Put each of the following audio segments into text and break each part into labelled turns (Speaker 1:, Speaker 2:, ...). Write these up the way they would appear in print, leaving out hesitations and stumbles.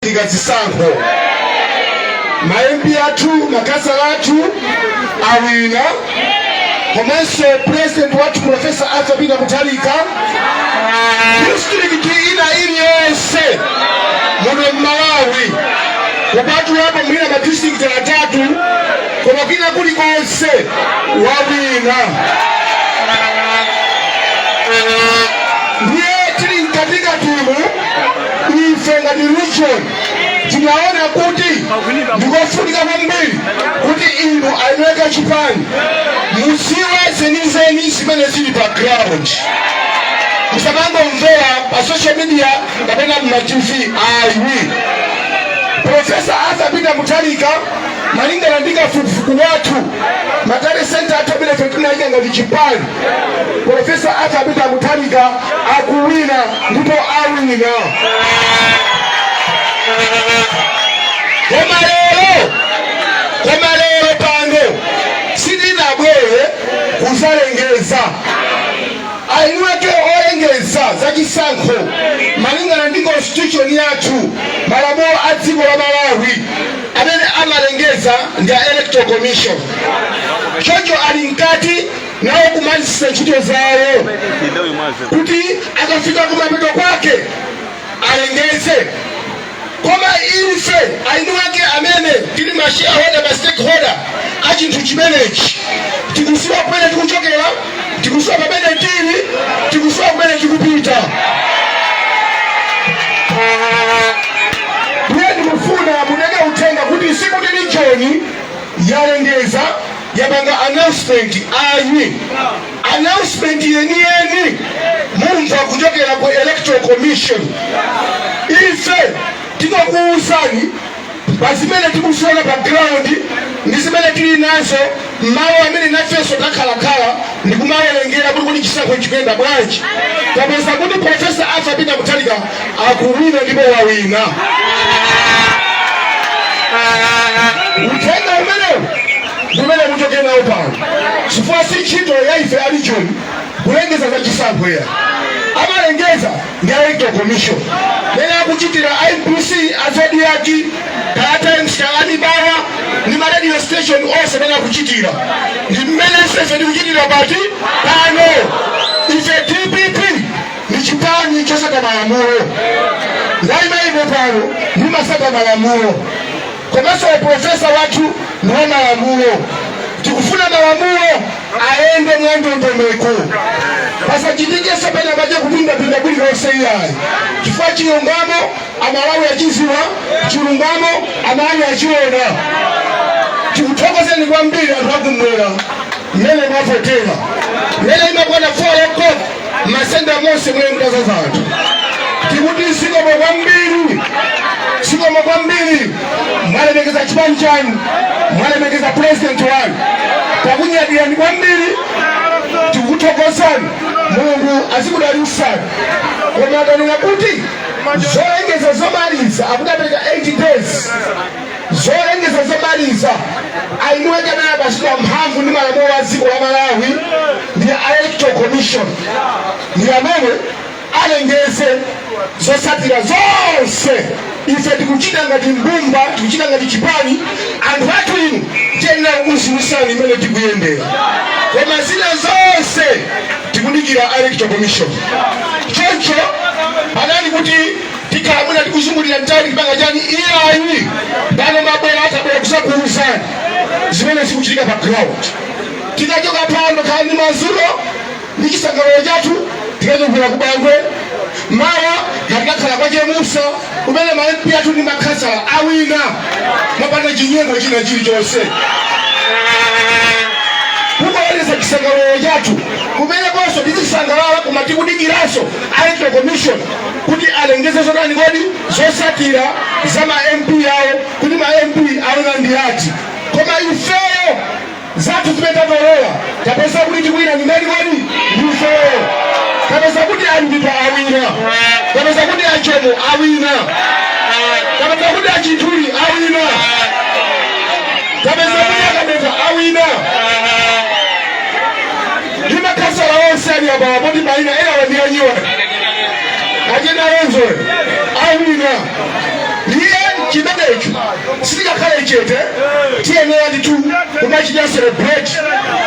Speaker 1: Tika zisankho, ma MP athu, makhansala athu awina, komanso president wathu Professor Arthur Peter Mutharika, district ina iliyonse muno mMalawi, kupatulapo mwina ma district atatu, koma kwina kulikonse wawina. Ndiye tili mkatikatimu, ife ngati region tinaona kuti ndikofunika kwambiri kuti inu eni ake chipani muziwe zenizeni zimene zili pa ground, musamangomvera pa social media kapena mma TV ayi. Professor Arthur Peter Mutharika, malingana ndi kafukufuku wathu, ma tally center athu amene ife tinayika ngati chipani, Professor Arthur Peter Mutharika akuwina ndipo awina. Koma lero pano sitinabwere kuzalengeza. Eni ake olengeza za chisankho malingana ndi constitution yathu, malamulo a dziko la Malawi, amene amalengeza ndi a Electoral Commission. Choncho ali mkati nawo kumalizisa ntchito zawo kuti akafika kumapeto kwake alengeze. Koma ife eni ake amene tili ma shareholder, ma stakeholder a chinthu chimenechi, tikuziwa kumene tikuchokera, tikuziwa pamene tili, tikuziwa kumene tikupita. Ndiye ndikufuna mutenge uthenga kuti sikuti region yalengeza, yapanga announcement ayi. Announcement yeniyeni mumva kuchokera ku Electoral Commission. Ife tikakuwuzani pa zimene tikuziona pa ground ndi zimene tili nazo m'malo amene nafenso takhalakhala ndikumawerengera kuti kuti chisankho chikuyenda bwanji, tapeza kuti Professor Arthur Peter Mutharika akuwina ndipo wawina. Uthenga umenewu ndimene muchoke nawo pano, chifukwa si ntchito ya ife a region kulengeza za chisankho ya. Amalengeza ndi Electoral Commission, mene akuchitira IBC, a Zodiak, kaya Times, kaya Mibawa ndi ma radio station onse, mene akuchitira ndi mmene ife tikuchitira pati pano. Ife DPP ndi chipani chosata malamulo. Ndayima ine pano ndimasata malamulo, komanso professor wathu ndi wa malamulo. Tikufuna malamulo ayende mwa ndondomeko, pasachitikenso pena pache kupindapinda kulikonse iyayi, chifukwa chilungamo Amalawi achiziwa, chilungamo Amalawi achiona. Tikuthokozeni kwambiri anthu akumwera mmene mwavotera. Mmene imakwana 4 o'clock, ma center monse mwe mutazaza anthu. Tikuti zikomo kwambiri, zikomo kwambiri. Mwalemekeza chipani chanu, mwalemekeza president wanu, takunyadirani kwambiri, tikukuthokozani. Mulungu azikudalitsani. Koma akanena kuti zolengeza zomaliza, akuti apereka 8 days, zolengeza zomaliza, eni ake amene apatsidwa mphamvu ndi malamulo a dziko la Malawi ndi a Electoral Commission, ndi amene alengeze zotsatira zonse. Ife tikuchita ngati mbumba, tikuchita ngati chipani. Anthu athu inu tiyenera kukuziwisani imene tikuyendera, koma zina zonse tikudikira Electoral Commission. Choncho panali kuti tikhala mwina tikuzungulira mtawuni kupanga chani, iyayi. Pano mabwera atabwera kusakuuzani zimene zikuchitika pa ground. Tikachoka pano, khala ndi madzulo ndi chisangalalo chathu, tikachokera ku Bangwe mawa, katikakhala kwa Chemusa kumene ma MP athu ndi makhansala awina mopanda chinyengo china chilichonse, kukoyereza chisangalalo chathu kumenekonso tizisangalala. Koma tikudikiranso Electoral Commission kuti alengeze zotani kodi, zosatira za ma MP awo, kuti ma MP awina ndi ati. Koma ifeyo zathu zimene tatolera, tapeza kuti tikuwina ndi ndani kodi? Ndifeyo. Tapeza kuti Andipa awina, tapeza kuti Achomo awina, tapeza kuti Achintuli awina, tapeza kuti Akabeta awina, ndi makhansala onse ali apa poti mayina ena wandiyanyiwa achena lonzo awina ndi Sitikakhale chete, tiyenera ndithu kumachita celebrate.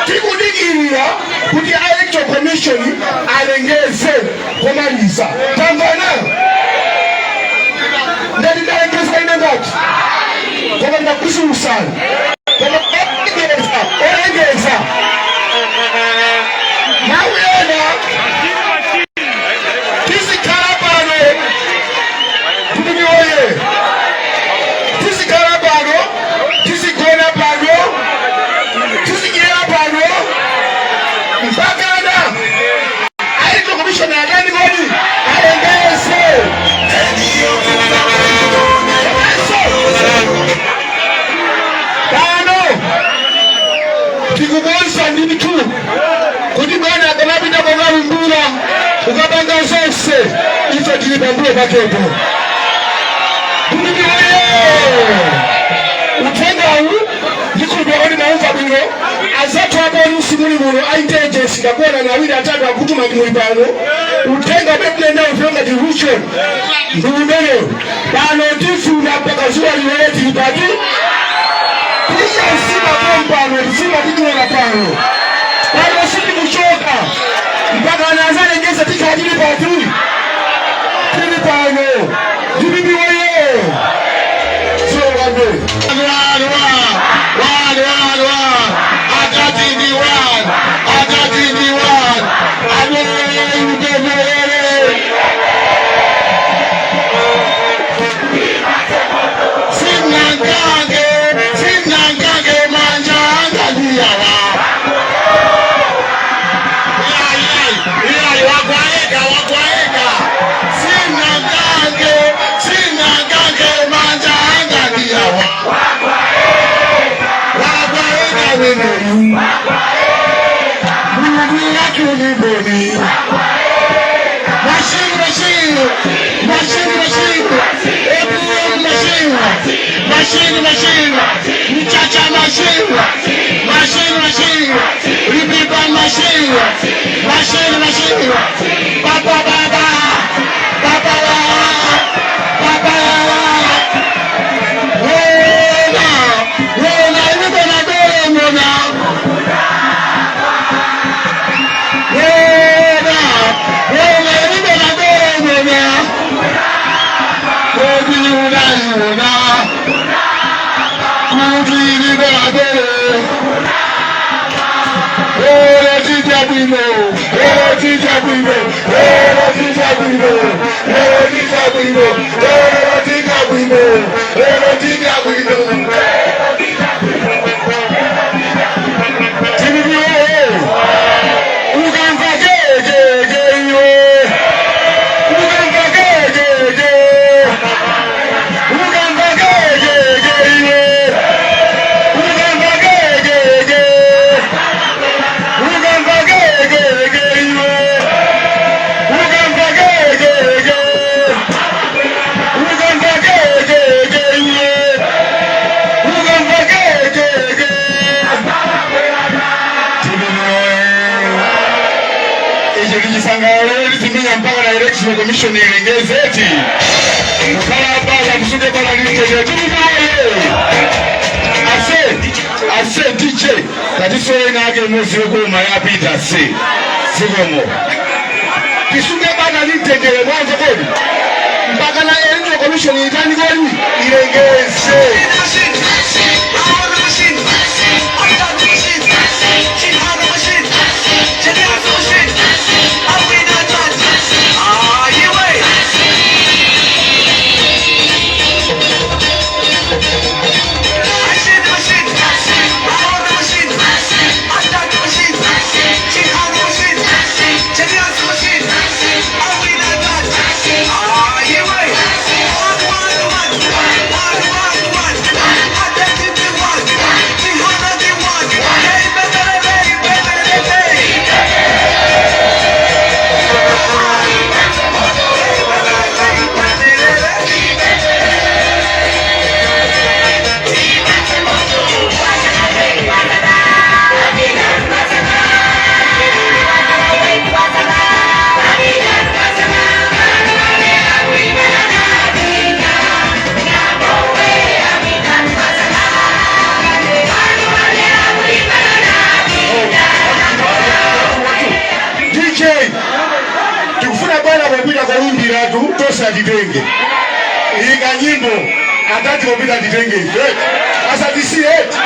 Speaker 1: Tikudikirira kuti a Electoral Commission alengeze komaliza. Tamvana? Ndati ndalengeza ine ngati, koma ndakuziusani, koma olengeza, olengeza mawu ena tizikhala pano. DPP oye! Tizikhala pano, tizigona pano, tizidyera pano mpakana Electoral Commission atani kodi? Alengeze. Komanso pano tikukonza ndithu kuti bwana akamapita kokalumbira, ukapanga zonse, ife tili pambuyo pakepo. DPP oye! Uthengawu ndikhulupirira kuti maumva bwino. Azathu apolisi muli muno, a intelligence, ndakuona ni awiri atatu akutuma muli pano. Uthenga umene tinaendawo ife ngati region ndi umenewu. Pano tifuna mpaka zuwa liwere. Tili pati tidya nsima pano, nsima tidyera pano. Pano sitikuchoka mpaka anazalengeza. Tikhala tili pati? Tili pano. DPP oye! Sio.
Speaker 2: One, one, one, one, one. Akati ndi one, akati ndi one. Amene Sinangange, sinangange manja anganiyawa. Iyai, iyai, wagwaeka, wagwaeka. Sinangange, sinangange manja anganiyawa. Wagwaeka weneyu. Mulungu yakuliboni. Machine, machine, machine, machine. APM machine, machine, machine. Mchacha machine, machine, machine. Ripipa machine, machine, machine. Baba, baba, baba, baba. Wona, wona, ibona dole mona. Wona, wona, ibona dole mona. Kodi unaiona, kuti ibona dole. Ore tija bwino, ore tija bwino, ore tija bwino, ore tija bwino, ore tija bwino, ore tija bwino. DPP oye! Ukamva gegege iwe, ukamva gegege, ukamva gegege iwe, ukamva gegege, ukamva gegege iwe, ukamva gegege, ukamva gegege iwe, ukamva gegege. DPP oye! Ichi tichisangalalo tizimenya mpaka na Election Commission ilengezeti kukhala bala kusunge bala litete. DPP oye! Ase ase DJ katisowe nake muzi wekuma yapita se zikomo. Tisunge bata litendere mwanzo kodi mpaka na Electoral Commission itani kodi? Ilengeze.
Speaker 3: Machine, machine, machine, machine, machine,
Speaker 1: Asatitenge. Ika nyimbo atati popita atitenge ife, asatisiye eti.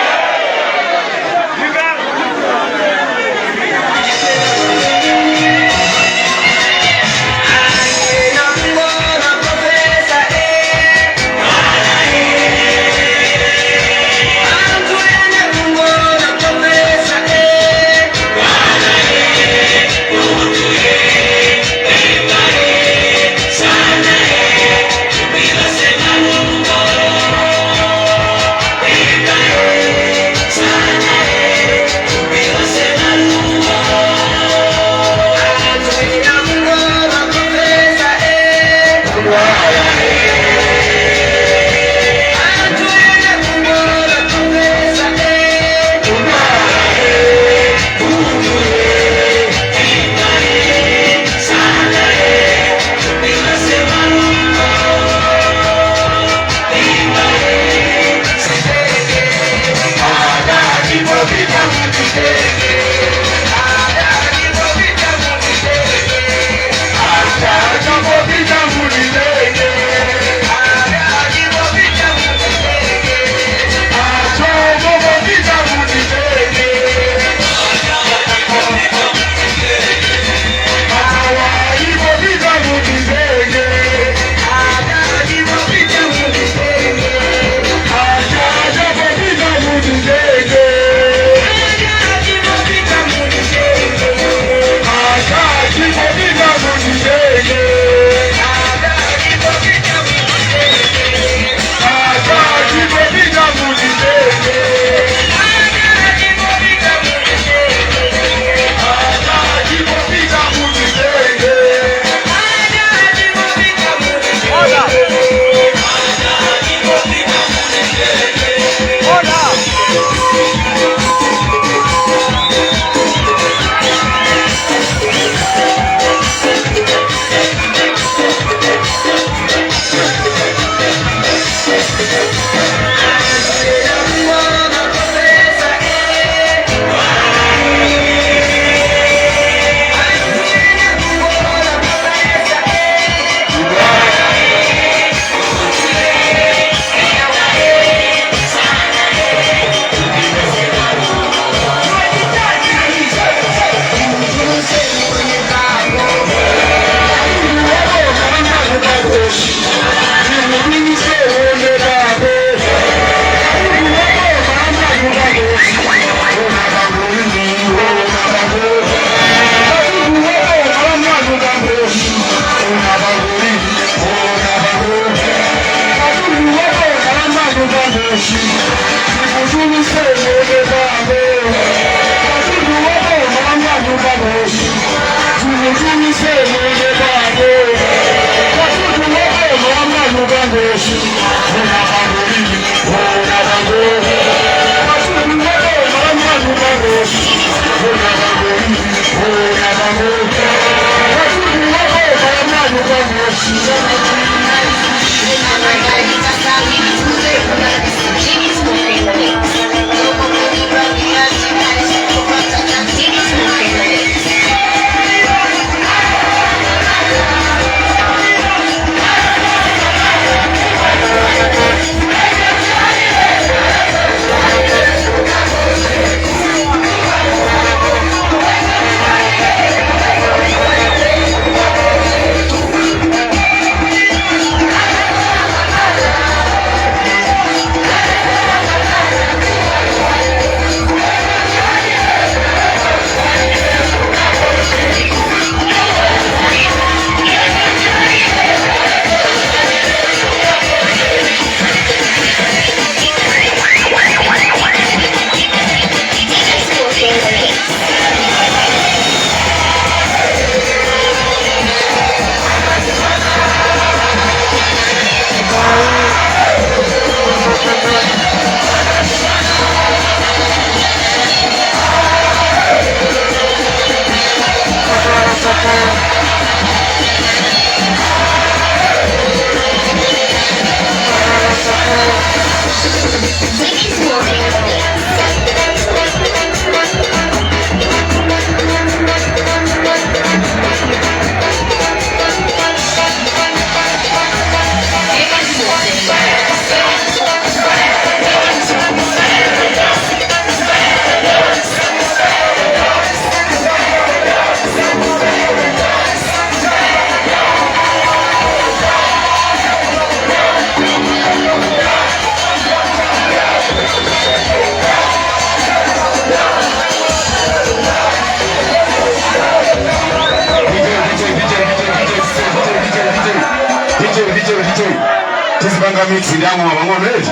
Speaker 2: Tingopanga mix ndi ang'oma pang'ono eti.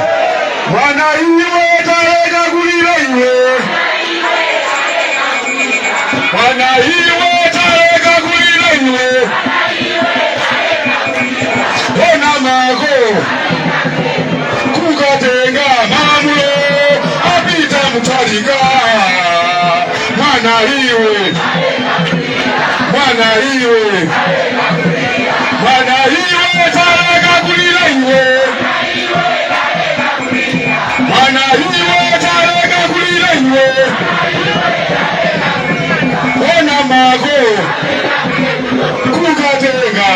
Speaker 2: Mwana iwe, taleka kulira iwe. Mwana iwe, taleka kulira iwe. Ona mako kukatenga malamulo a Peter Mutharika. Mwana iwe, mwana iwe, mwana iwe, taleka kulira iwe. Mwana iwe, taleka kulira iwe. Ona mako kukatenga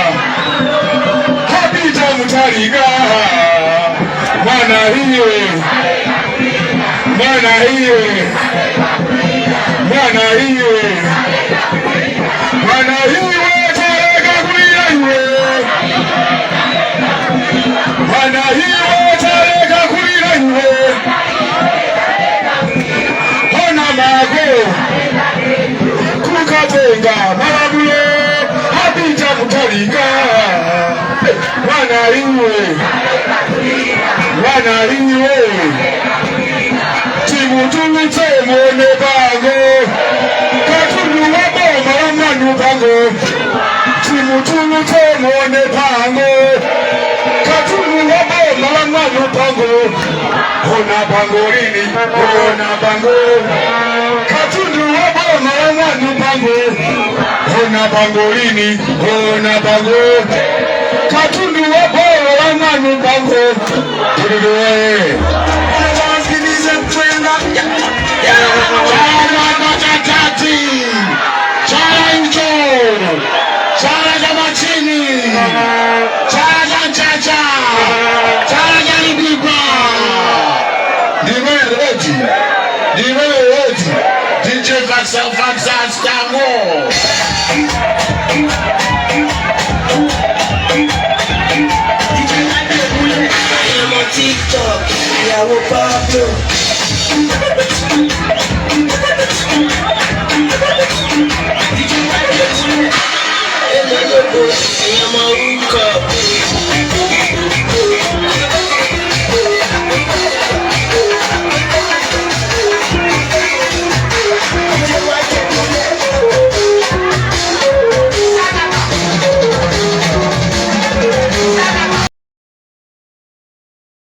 Speaker 2: a Peter Mutharika. Mwana iwe, mwana iwe, mwana iwe, mwana iwe, taleka kulira iwe. Mwana iwe, taleka kulira iwe. Ona mako kukatenga malamulo a Peter Mutharika. Mwana iwe, mwana iwe, timutulutse muone pango katundu wa boma la mwanu pango. Timutulutse muone pango katundu wa boma la mwanu pango. Ona pango lini, ona pango katundu wa boma la mwanu pango. Ona pango lini, ona pango katundu wa boma la mwanu pango. Tududuwe. Chala cha kati, chala icho, chala cha machini, chala cha mchacha, chala cha libigwa. Ndimene eti, ndimene eti, DJ Faxa Faxa Stango.
Speaker 3: I'm on TikTok, ìyàwó Pablo.